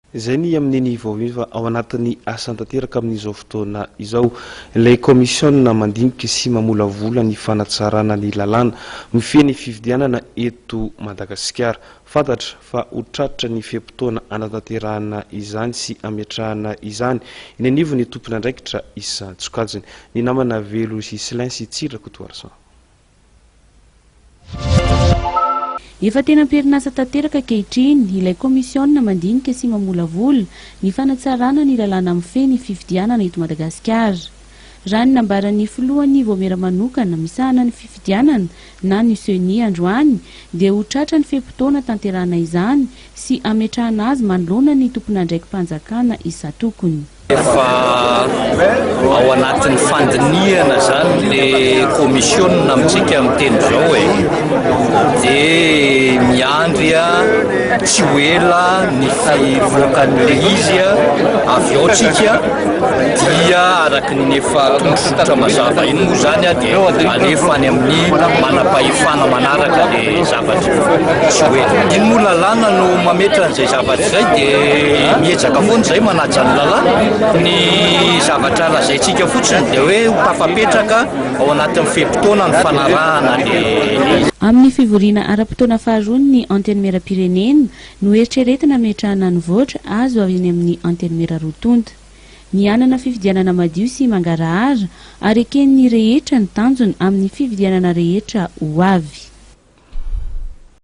Izay ny amin'iny vao iny fa ao anatin'ny asany tanteraka amin'izao fotoana izao ilay kaomisiona mandinika sy mamolavola ny fanatsarana ny lalàna mifehy ny fifidianana eto Madagasikara. Fantatra fa ho tratra ny fe-potoana hanatanterahana izany sy hametrahana izany eny anivon'ny tompon'andraikitra isan-tsokajiny. Ny namana Velo Ghislain sy Tsiry Rakotoarison. Efa tena am-perinasa tanteraka ankehitriny ilay kaomisiona mandinika sy mamolavola ny fanatsarana ny lalàna mifehy ny fifidianana eto Madagasikara. Raha ny nambaran'ny filohan'ny vaomiera manokana misahana ny fifidianana na ny Ceni androany dia ho tratra ny fe-potoana tanterahana izany sy hametrahana azy manoloana ny tompon'andraiki-panjakana isan-tokony. Efa ao anatin'ny fandinihana izany le komisiona amintsika miteny izao e. Dia miandry tsy ho ela ny fivoakan'le izy avy ao tsika dia araka ny efa tondrozotra mazava iny moa izany dia alefa any amin'ny manam-pahefana manaraka le zavatra tsy ho ela. Iny moa lalàna no mametra an'izay zavatra izay dia miezaka foana izay manaja ny lalàna. Ny zavatra lazaintsika fotsiny dia hoe ho tafapetraka ao anatin'ny fe-potoana ny fanarahana ny izy. Amin'ny fivoriana ara-potoana faharoan'ny Antenimierampirenena no eritreretina hametrahana ny voatra azo avy eny amin'ny Antenimiera roa tonta. Ny hanana fifidianana madio sy mangarahara ary eken'ny rehetra ny tanjona amin'ny fifidianana rehetra ho avy.